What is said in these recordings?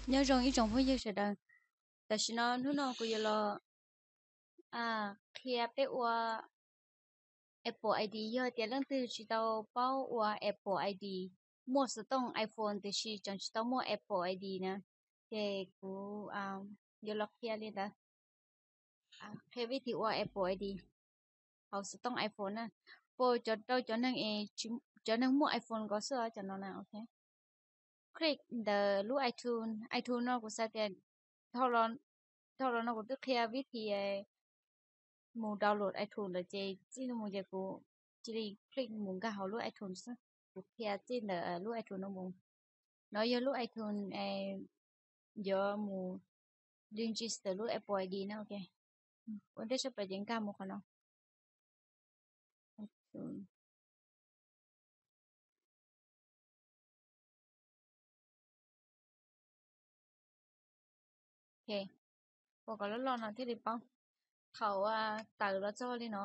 Nyob zoo ib tsoom phooj ywg sawv daws. Tam sim no hnub no kuv yuav los qhia peb ua Apple I D. Yog tias leej twg tsis tau paub ua Apple I D, muaj xov tooj iPhone tiam sis tseem tsis tau muaj Apple I D na, ces kuv yuav los qhia li ntawd, qhia vib thi ua Apple I D hauv xov tooj iPhone na. Pab cov rau cov neeg, cov neeg muaj iPhone nkaus xwb os, cov no na, ok. Click ntawm lub iTunes, iTunes no kuv xav tias dhau los no kuv twb qhia vib thi mus download iTunes lawm ces txij no mus ces kuv cia li click mus nkag hauv lub iTunes xwb. Kuv qhia txij ntawm lub iTunes no mus. No yog lub iTunes yuav mus register lub Apple I D na, ok. Ua ntej tshaj plaws ces nkag mus qhov no. Ok, ua kom loj loj no thiaj li paub. Thaum tawm los txog li no,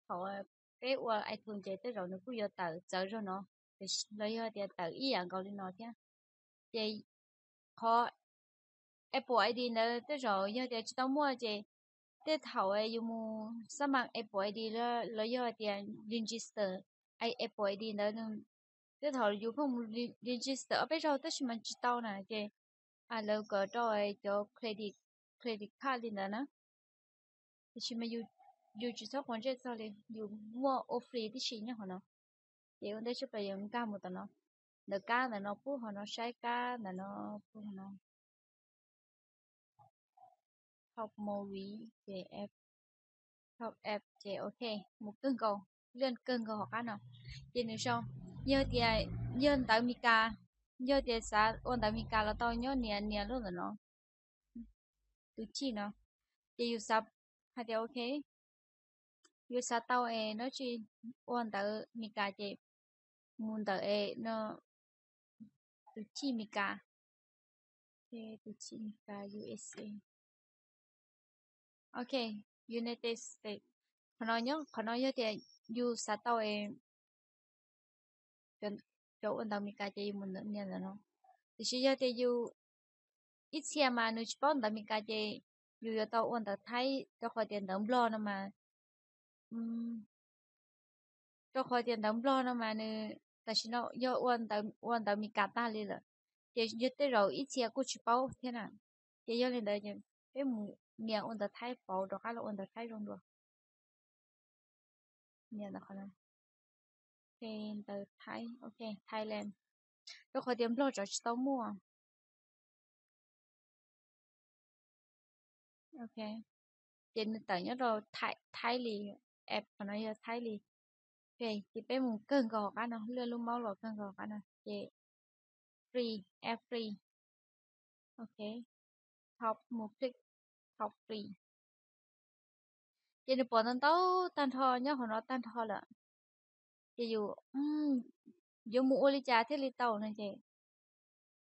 thaum peb ua iTunes ces tej zaum nws kuj yuav tawm txawv zog no, los yog tias tawm ib yam nkaus li no thiab. Ces qhov Apple I D ntawd tej zaum yog tias tsis tau muaj ces tej thaum yus mus xab mam Apple I D los yog tias register Apple I D ntawd, tej thaum yus pheej mus register ob peb zaug tab sis mas tsis tau na ces lawv kom rau cov credit, credit card li ntawd na. Tiam sis mas yus tsis txhob quav ntsej txog li, yus muaj ua free tib si nyob qhov no. Ces ua ntej tshaj plaws yuav nkag mus tom no, ntawm kab ntawm no pub hauv no, saib kab ntawm no pub hauv no. Top movie ces app, top app ces ok, mus kawg nkaus, len kawg nkaus hauv qab no. Ces nws sau, yog tias yog ntawv Mes Kas, yog tias xav ua ntawv Mes Kas los tau, nyob nias nias lub ntawm no, tus chij no. Ces yus xav hais tias ok, yus xav tau es no tsis ua ntawv Mes Kas ces mus ntawm es no, tus chij Mes Kas, tus chij Mes Kas U S A. Ok, United States. Qhov no nyob, qhov no yog tias yus xav tau es cov ua ntawv Mes Kas ces yus mus nias ntawm no. Tiam sis yog tias yus ib txhia mas nws tsis paub ntawv Mes Kas ces yus yuav tau ua ntawv Thaib, rau qhov tias ntawv Nplog no mas, rau qhov tias ntawv Nplog no mas nws tam sim no yog ua ntawv Mes Kas tag li lawm, ces yog tej zaum ib txhia kuj tsis paub thiab na. Ces yog li ntawd ces peb mus nias ua ntawv Thaib pauv rov qab los ua ntawv Thaib zoo dua. Nias ntawm qhov no, ntawv Thaib, ok, Thailand, rau qhov tias Nplog tseem tsis tau muaj. Ok, ces nws tawm nyob rau Thaib li, app qhov no yog Thaib li. Ok, ces peb mus kawg nkaus hauv qab no, len lub mouse los kawg nkaus hauv qab no ces free, app free. Ok, top, mus click top free. Ces nws pom ntau ntau tag nrho nyob hauv no tag nrho lawm. Ces yus yuav mus ua li cas thiaj li tau no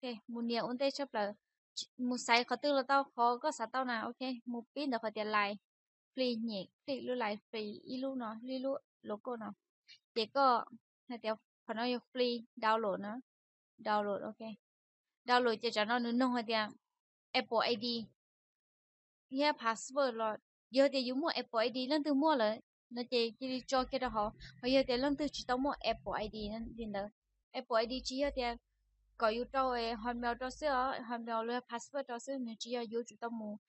ces mus nias ua ntej tshaj plaws, mus xaiv qhov twg los tau, qhov koj xav tau na, ok, mus pib ntawm qhov tias like, free, nyem click lub like free ib lub no, ib lub logo no. Ces koj hais tias qhov no yog free, download no, download, ok. Download ces tsam no nws noog hais tias Apple I D thiab password los, yog tias yus muaj Apple I D, leej twg muaj lawm no ces cia li tso kiag rau hauv, ho yog tias leej twg tsis tau muaj Apple I D li ntawd. Apple I D tsis yog tias kom yus rau Hotmail rau xwb os, Hotmail los yog password rau xwb, nws tsis yog, yuav tsum tau mus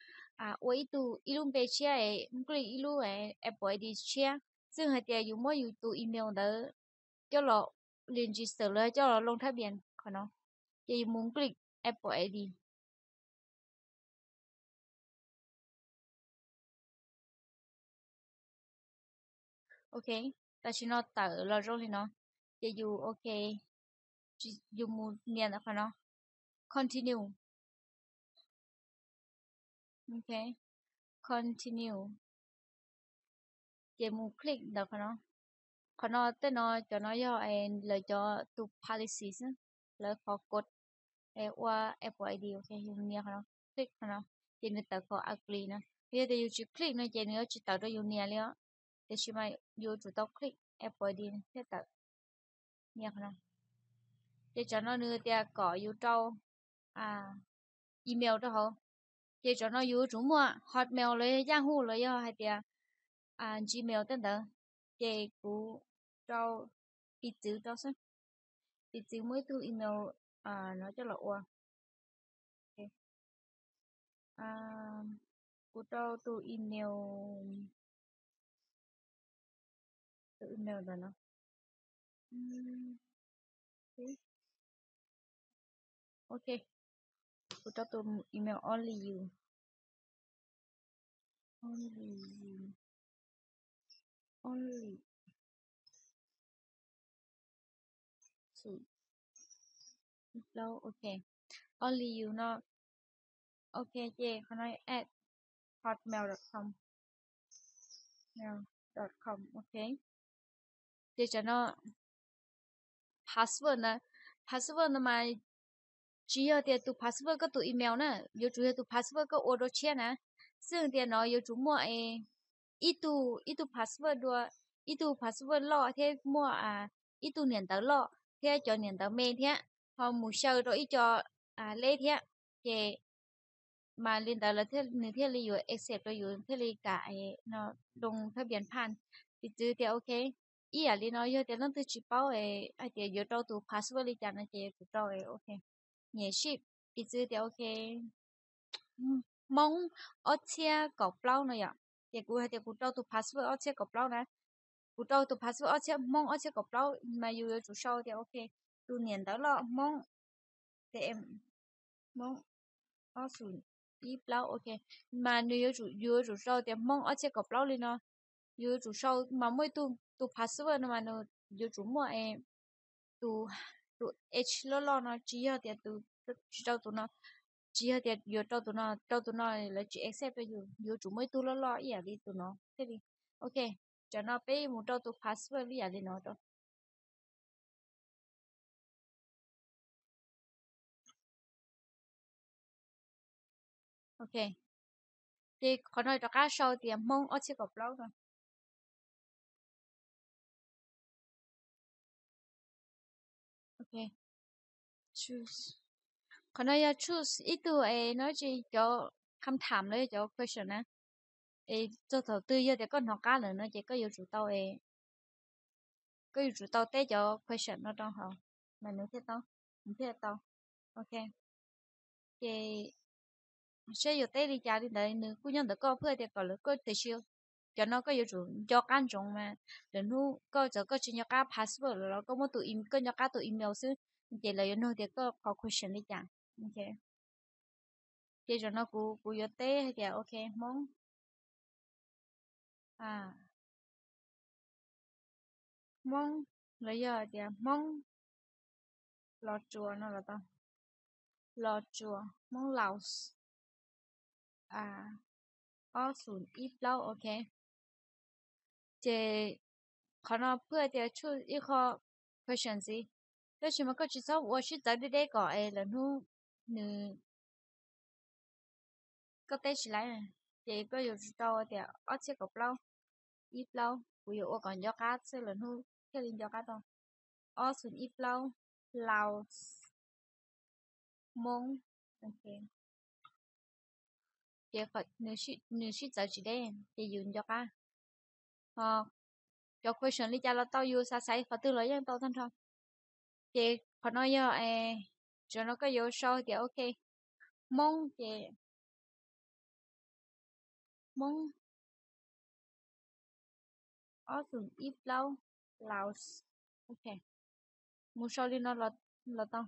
ua ib tug, ib lub npe tshiab es click ib lub Apple I D tshiab, txwj hais tias yus muab yus tus email ntawd coj los register los coj los loo thab npias qhov no, ces yus mus click Apple I D. Ok, tam sim no tawm los zoo li no, ces yus ok, yus mus nias ntawm qhov no, continue. Ok, continue. Ces mus click ntawm qhov no. Qhov no, tej no, cov no yog lawv cov tus policy xwb, lawv qhov code ua Apple I D, ok, yus nias qhov no, click qhov no, ces nws tawm kom agree no. Yog tias yus tsis click no ces nws yuav tsis tawm rau yus nias li os. Tiam sis mas yus tsum tau click Apple I D thiaj tawm. Nias qhov no. Ces tsam no nws tias kom yus rau email rau hauv. Ces tsam no yus yuav tsum muaj Hotmail los yog Yahoo los yog hais tias Gmail tej ntawd. Ces kuv rau piv txwv rau xwb. Piv txwv muaj ib tug email no coj los ua. Kuv rau tus email, tus email ntawm no. Ok, kuv rau tus email only you. Only you. Only you. Ok. Only you no. Ok, ces qhov no at hotmail dot com. Mail dot com, ok. Ces tsam no password na, password no mas tsis yog tias tus password koj tus email na, yuav tsum yog tus password koj ua dua tshiab na. Xwb tias no yuav tsum muaj ib tug, ib tug password dua, ib tug password loj thiab muaj ib tug niam ntawv loj thiab cov niam ntawv me thiab, ho mus xyaw rau ib co leb thiab. Ces mas li ntawd lawv thiaj, nws thiaj li yuav accept rau yus thiaj li kam no doo thab pias phaj. Piv txwv tias ok, ib yam li no yog tias leej twg tsis paub hais tias yuav rau tus password li cas no ces kuv rau ok. Nyem sib, piv txwv tias ok, Hmoob ob txhiab kaum plaub no yom. Ces kuv hais tias kuv rau tus password ob txhiab kaum plaub na. Kuv rau tus password ob txhiab, Hmoob ob txhiab kaum plaub mas yus yuav tsum sau tias ok, tus niam ntawv loj Hmoob, Hmoob ob xus ib plaub, ok. Mas nws yuav tsum, yuav tsum sau tias Hmoob ob txhiab kaum plaub li no. Yuav tsum sau mas muaj ib tug, tus password no mas nws yuav tsum muaj tus, tus H loj loj no, tsis yog tias tus, tsis rau tus no, tsis yog tias yuav rau tus no, rau tus no lawv tsis accept rau yus, yuav tsum muaj ib tug loj loj ib yam li tus no thiaj li. Ok, tsam no peb mus rau tus password ib yam li no rau. Ok, ces qhov no rov qab sau tias Hmoob ob txhiab kaum plaub no. Ok, choose, qhov no yog choose ib tug es no tsis cov kham tham los yog cov question na. Es txog thaum twg yog tias koj hnov qab lawm no ces koj yuav tsum tau, koj yuav tsum tau teb cov question no rau hauv mas nws thiaj tau, nws thiaj tau. Ok, ces saib yuav teb li cas li ntawd, nws kuj nyob ntawm koj, phwj tias kom lawv, koj tiam sis cov no koj yuav tsum nco qab ntsoov mas lwm hnub koj txawm koj tsis nco qab password lawm los koj muab tus, koj nco qab tus email xwb, ces lawv yuav nug tias koj qhov question li cas. Ok, ces zaum no kuv, kuv yuav teb hais tias ok, Hmoob, Hmoob los yog tias Hmoob Los Tsuas no los tau, Los Tsuas, Hmoob Laus, ob xus ib plaub, ok. Ces qhov no phwj tias choose ib qho question xwb, tab sis mas koj tsis txhob ua sib txawv deb deb kom es lwm hnub nws, koj teb tsis laib, ces koj yuav tsum rau tias ob txhiab kaum plaub, ib plaub, kuv yuav ua kom nco qab xwb lwm hnub thiaj li nco qab tau. Ob xus ib plaub, Laus, Hmoob, ok. Ces nws sib txawv tsis deb ces yus nco qab. Ho cov question li cas los tau, yus xav xaiv qhov twg los yeej tau tag nrho. Ces qhov no yog, zaum no koj yuav sau tias ok, Hmoob ces Hmoob ob xus ib plaub, Laus, ok. Mus sau li no los tau.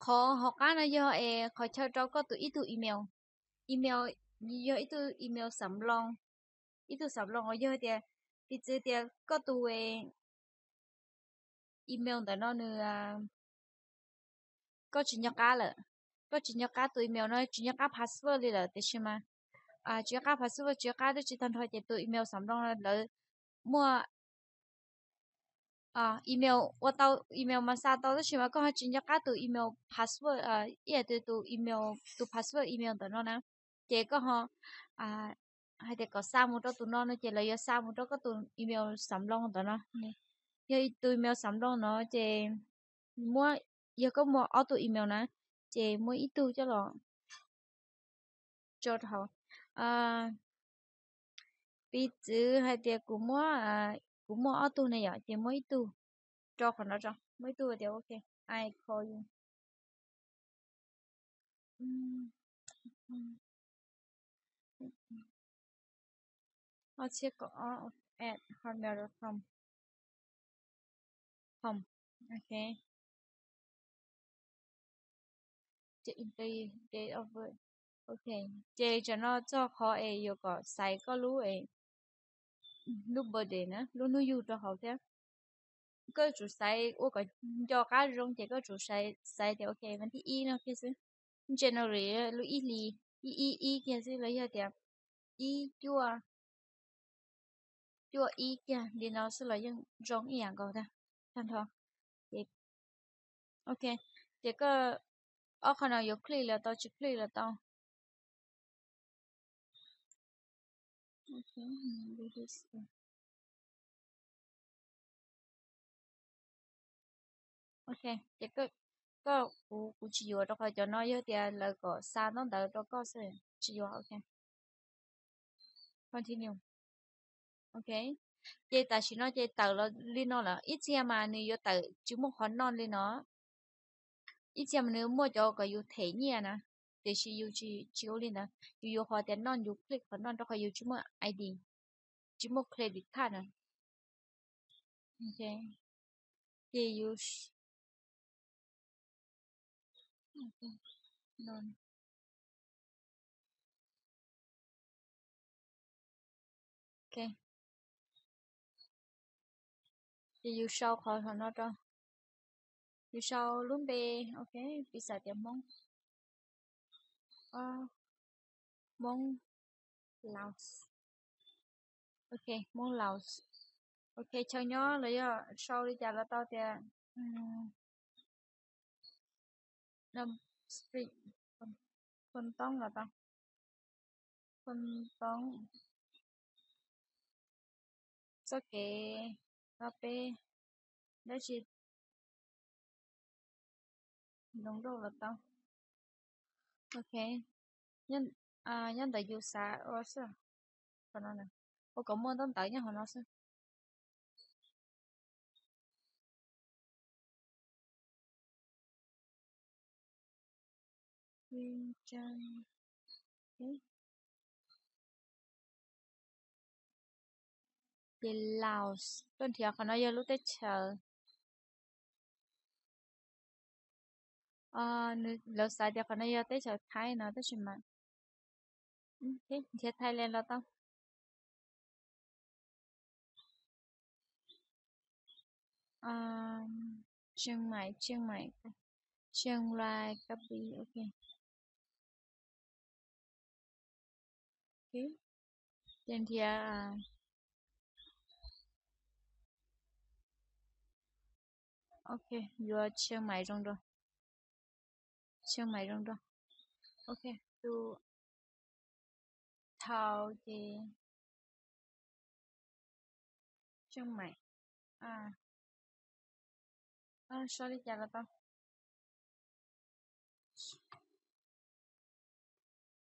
Qhov hauv qab no yog es qhov chaw rau koj tus ib tug email. Email yog ib tug email xam loo, ib tug xam loo uas yog tias, piv txwv tias koj tus email ntawm no nws, koj tsis nco qab lawm, koj tsis nco qab tus email no, tsis nco qab password li lawm, tiam sis mas tsis nco qab password, tsis nco qab dab tsi tag nrho ces tus email xam loo no lawv muaj email ua tau, email mas xa tau, tab sis mas koj ho tsis nco qab tus email password, ib yam li tus email, tus password email ntawm no na, ces koj ho hais tias kom xa mus rau tus no no ces lawv yuav xa mus rau koj tus email xam loo ntawd no. Yog tus email xam loo no ces muab, yog koj muaj ob tug email na, ces muab ib tug coj los tso rau hauv. Piv txwv hais tias kuv muab, kuv muaj ob tug ne yom, ces muab ib tug rau qhov no tso, muab ib tug tias ok, I call you. Ob txhiab kaum ob at hotmail dot com. Com. Ok. Ces enter date of birth. Ok. Ces tam no txog qhov es yuav kom xaiv koj lub, lub birthday na, lub hnub yug rau hauv thiab. Koj tsum xaiv ua kom nco qab zoo ces koj tsum xaiv tias ok vas thib ib no kiag xwb, January lub ib hlis, ib ib ib kiag xwb los yog tias ib cuaj cuaj ib kiag li no xwb los yeej zoo ib yam nkaus tag nrho. Ces ok, ces koj ob qho no yuav click los tau, tsis click los tau. Ok, ces koj, kuv, kuv tsis yuav rau qhov cov no yog tias lawv kom xa ntaub ntawv rau koj xwb, tsis yuav. Ok, continue. Ok, ces tam sim no ces tawm los li no lawm. Ib txhia mas nws yuav tawm tsis muaj qhov none li no. Ib txhia mas nws muaj cov kom yus them nyiaj na, tiam sis yus tsis, tsis ua li ntawd, yus yuav qhov tias none, yus click qhov none rau qhov yus tsis muaj I D, tsis muaj credit card na. Ok, ces yus, none. Ok, ces yus sau qhov no rau, yus sau lub npe. Ok, piv xam tias Hmoob, Hmoob Laus. Ok, Hmoob Laus. Ok, chaw nyob los yog sau li cas los tau tias Phoo Toob los tau. Phoo Toob. Txoj kev no peb dab tsi, Loos Doj los tau. Ok, nyob ntawm yus xav ua xwb. Qhov no, ua kom muaj ntaub ntawv nyob hauv no xwb. Ces Laos, koj nrhiav qhov no yog lub teb chaws. Lawv xav tias qhov no yog teb chaws Thaib no tab sis mas nrhiav Thailand los tau. Chiang Mai, Chiang Mai, Chiang Rai, Krabi, ok. Ces nrhiav, ok, yuav Chiang Mai zoo rau, Chiang Mai zoo rau. Ok, tus thau ces Chiang Mai. Sau li cas los tau.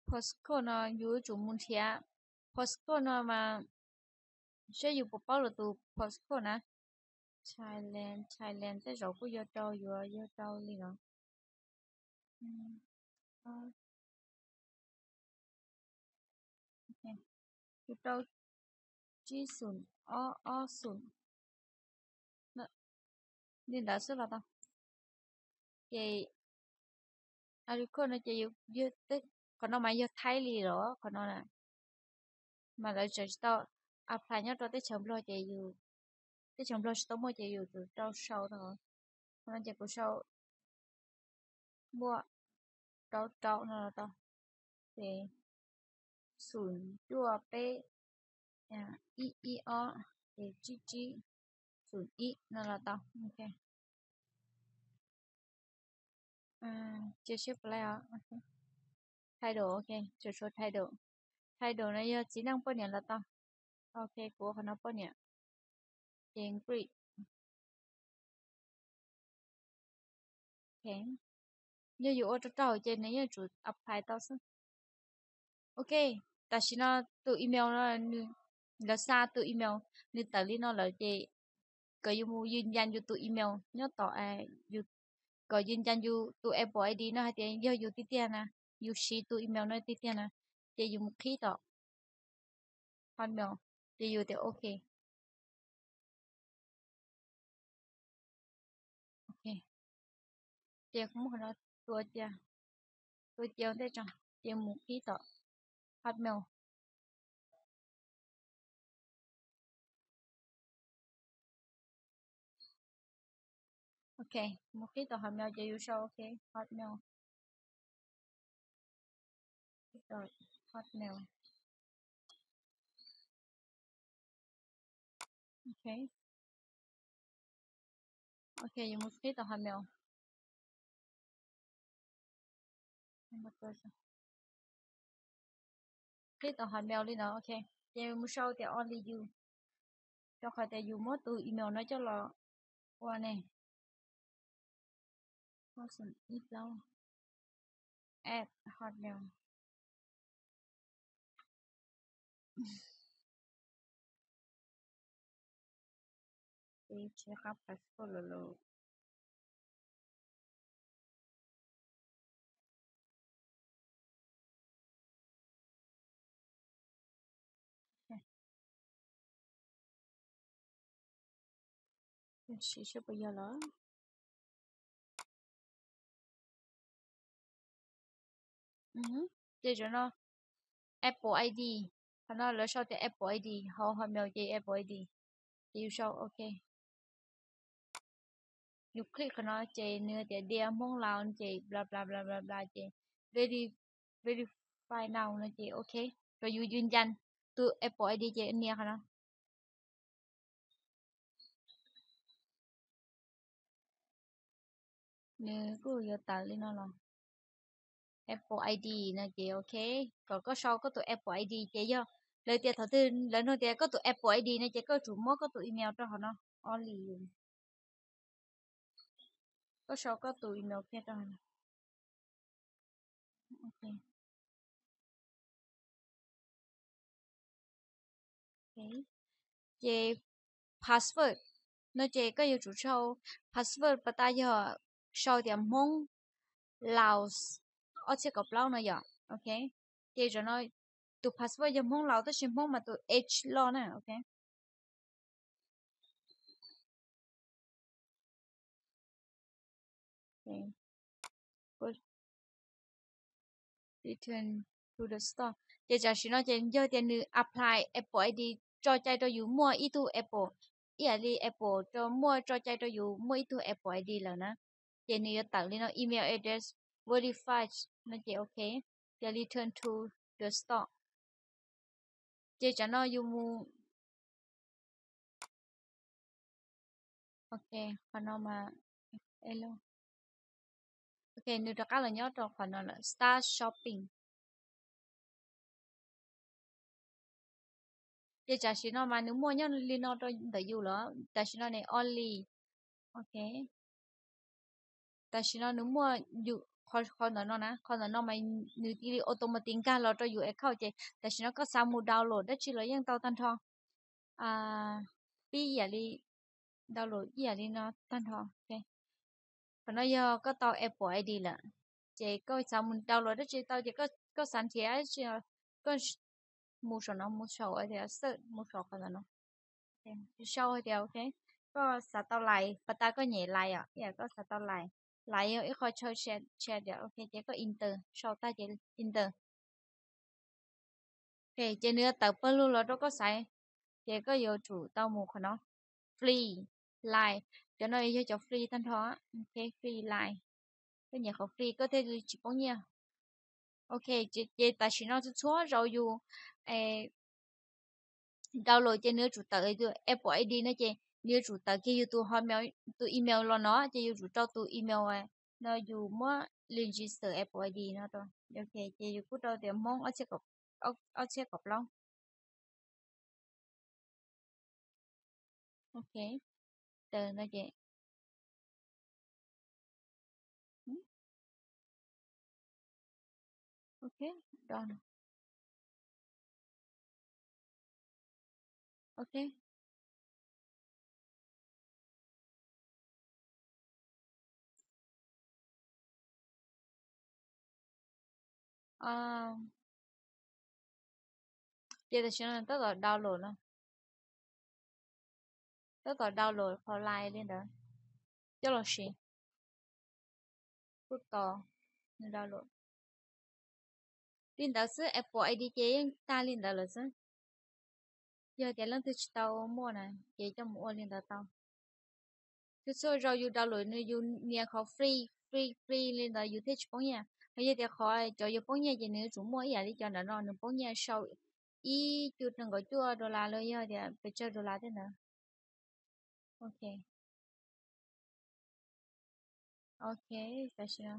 Postcode no yus yuav tsum mus nrhiav. Postcode no mas saib yus puas paub lawv tus postcode na. Thailand, Thailand tej zaum kuj yog rau, yuav yog rau li no. Yus rau tsib xoom ob ob xoom li ntawd xwb los tau. Ces a li koj no ces, qhov no mas yog Thaib li los qhov no na, mas lawv tseem tsis tau apply nyob rau teb chaws Nplog ces yus, teb chaws Nplog tsis tau muaj ces yus tsum rau sau rau. Qhov no ces kuv sau muaj rau rau no los tau. Ces xoom cuaj peb ib ib ob, ces tsib tsib xoom ib no los tau. Ok, ces sib play os. Title, ok, tsuas tshuav title. Title no yog txiv neej poj niam los tau. Ok, kuv ua qhov no poj niam. Ces greet. Ok. Yog yus ua rau rau ces nws yeej tsum apply tau xwb. Ok, tam sim no tus email no, lawv xa tus email, nws tawm li no lawm ces kom yus mus yws ncas yus tus email nyob tom, kom yws ncas yus tus Apple I D no hais tias yog yus tiag tiag na, yus siv tus email no tiag tiag na, ces yus mus qhib tom Hotmail, ces yus tias ok. Ok, ces kuv muab qhov no tua cia, tua cia ua ntej tso, ces mus qhib tom Hotmail. Ok, mus qhib tom Hotmail ces yus sau ok, Hotmail. Qhib tom Hotmail. Ok. Ok, yus mus qhib tom Hotmail. Qhib tom Hotmail li no, ok. Ces mus sau tias only you, rau qhov tias yus muab tus email no coj los ua ne. At Hotmail. Ces tsis qab password lawm lauj. Sim saib puas yog los. Ces cov no Apple I D, qhov no lawv sau tias Apple I D, hauv Hotmail ces Apple I D, ces yus sau ok. Yus click qhov no ces nws tias Dear Hmoob Laus ces bla bla bla bla bla ces veri, verify now no ces ok, kom yus yws ncas tus Apple I D ces nias qhov no. Nws kuj yuav tawm li no los. Apple I D no ces ok, kom koj sau koj tus Apple I D ces yog lawv tias thaum twg lawv nug tias koj tus Apple I D no ces koj tsum muab koj tus email rau hauv no. Only you. Koj sau koj tus email kiag rau hauv no. Ok. Ok. Ces password no ces koj yuav tsum sau password pas tas yog sau tias Hmoob Laus ob txhiab kaum plaub no yom. Ok. Ces zaum no tus password yog Hmoob Laus tab sis Hmoob mas tus H loj na. Ok. Return to the store. Ces tam sim no ces yog tias nws apply Apple I D tso cai rau yus muaj ib tug Apple, ib yam li Apple tso, muaj tso cai rau yus muaj ib tug Apple I D lawm na. Ces nws yuav tawm li no, email address verified no ces ok, ces return to the store. Ces tsam no yus mus, ok, qhov no mas, ok, nws rov qab los nyob rau qhov no lawm, start shopping. Ces tam sim no mas nws muaj nyob li no rau ntawm yus lawm, tam sim no ne only, ok. Tam sim no nws muaj yus qhov ntawm no na, qhov ntawm no mas nws cia li automatic nkag los rau yus account ces tam sim no koj xav mus download dab tsi los yeej tau tag nrho. Pib ib yam li, download ib yam li no tag nrho. Qhov no yog koj tau Apple I D lawm, ces koj xav mus download dab tsi tau ces koj xav nrhiav dab tsi, koj mus saum no, mus saum tias search, mus saum qhov ntawm no. Sau hais tias ok, koj xav tau like, pas tas koj nyem like os, ib yam koj xav tau like, like yog ib qho chaw chat tias ok, ces koj enter, sau tag ces enter. Ok, ces nws yuav tawm pawg lug los rau koj xaiv, ces koj yuav tsum tau mus qhov no, free like, cov no yog cov free tag nrho, ok, free like. Koj nyem qhov free koj thiaj li tsis poob nyiaj. Ok, ces tam sim no txhua txhua zaus yus download ces nws yuav tsum tawm tus Apple I D no ces nws yuav tsum tawm kiag yus tus Hotmail, tus email los no ces yus tsum rau tus email no yus muab register Apple I D no rau. Ok, ces yus kuj rau tias Hmoob ob txhiab kaum ob txhiab kaum plaub. Ok, tawm no ces ok, done. Ok. Ces tam sim no tab tom download no, tab tom download qhov lais li ntawd coj los siv. Kuj tos nws download li ntawd xwb, Apple I D ces yeej tag li ntawd lawm xwb. Yog tias leej twg tsis tau muaj na ces coj mus ua li ntawd tau. Txhua txhua zaus yus download nws yus nias qhov free free free li ntawd yus thiaj tsis poob nyiaj. Ho yog tias qhov cov yuav poob nyiaj ces nws yuav tsum muaj ib yam li cov ntawm no, nws poob nyiaj sau ib cuj nees nkaum cuaj dollar los yog tias pes tsawg dollar tej ntawd. Ok. Ok, tam sim no.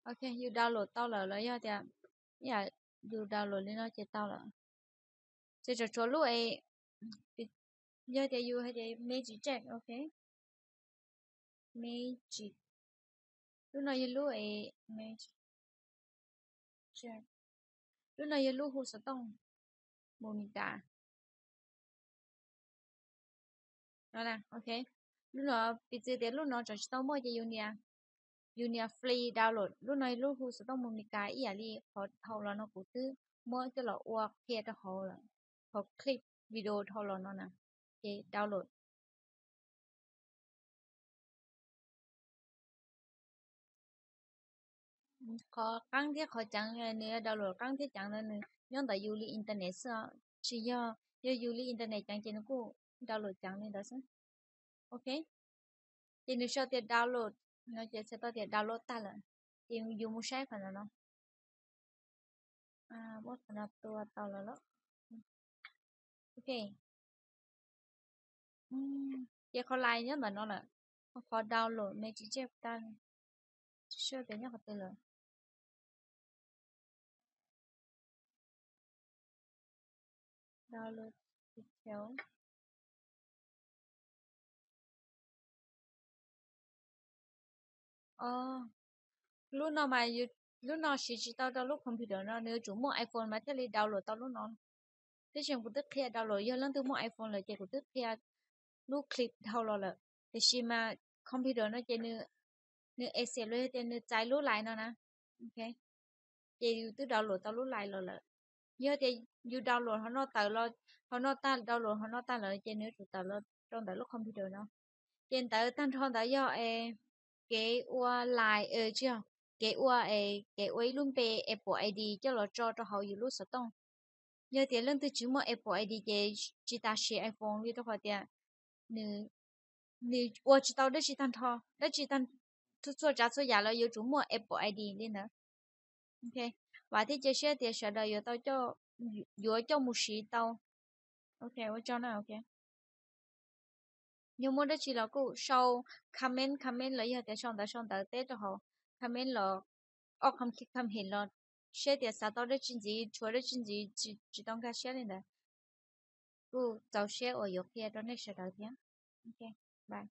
Ok, yus download tau lawm los yog tias ib yam yus download li no ces tau lawm. Ces tseem tshuav lub es, yog tias yus hais tias Magic Jet, ok. Magic, lub no yog lub es Magic Jet, lub no yog lub hu xov tooj mus Meskas. No na, ok. Lub no piv txwv tias lub no tseem tsis tau muaj ces yus nias, yus nias free download. Lub no lub hu xov tooj mus Meskas ib yam li qhov hauv los no kuv twb muab coj los ua qhia rau hauv lawm, qhov clip video dhau los no na, ces download. Qhov qeeb thiab qhov ceev nws download qeeb thiab ceev ntawd nws nyob ntawm yus li internet xwb os, tsis yog, yog yus li internet ceev ces nws kuj download ceev li ntawd xwb. Ok, ces nws sau tias download no ces txhais tau tias download tag lawm, ces yus mus saib qhov no no. Muab qhov no tua tau lawm los. Ok, ces qhov lais nyob ntawm no lawm, qhov download Magic Jet tag, tsis sure tias nyob qhov twg lawm. Download detail. Lub no mas, lub no siv tsis tau rau lub computer no, nws yuav tsum muaj iPhone mas thiaj li download tau lub no. Tiam sis kuv twb qhia download, yog leej twg muaj iPhone lawm ces kuv twb qhia lub clip dhau los lawm. Tiam sis mas computer no ces nws, nws accept los yog tias nws txais lub lais no na. Ok, ces yus twb download tau lub lais los lawm. Yog tias yus download hauv no tawm los, hauv no tag, download hauv no tag lawm ces nws yuav tsum tawm los rau ntawm lub computer no. Ces ntawd tag nrho ntawd yog es kev ua lais, tsis yog, kev ua es kev ua ib lub npe Apple I D coj los tso rau hauv yus lub xov tooj. Yog tias leej twg tsis muaj Apple I D ces tsis tas siv iPhone li, rau qhov tias nws, nws ua tsis tau dab tsi tag nrho, dab tsi tag, txhua tsav txhua yam los yuav tsum muaj Apple I D li ntawd. Ok, vam thiab cia siab tias sawv daws yuav tau, yuav coj mus siv tau. Ok, ua tsaug na, ok. Yog muaj dab tsi los kuj sau comment, comment los yog tias sau ntawv, sau ntawv teb rau hauv comment los, ob comment los seb tias xav tau dab tsi ntxiv, tshuav dab tsi ntxiv tsis tau nkag siab li ntawd. Kuj txaus siab uas yuav qhia rau nej sawv daws thiab. Ok, bye.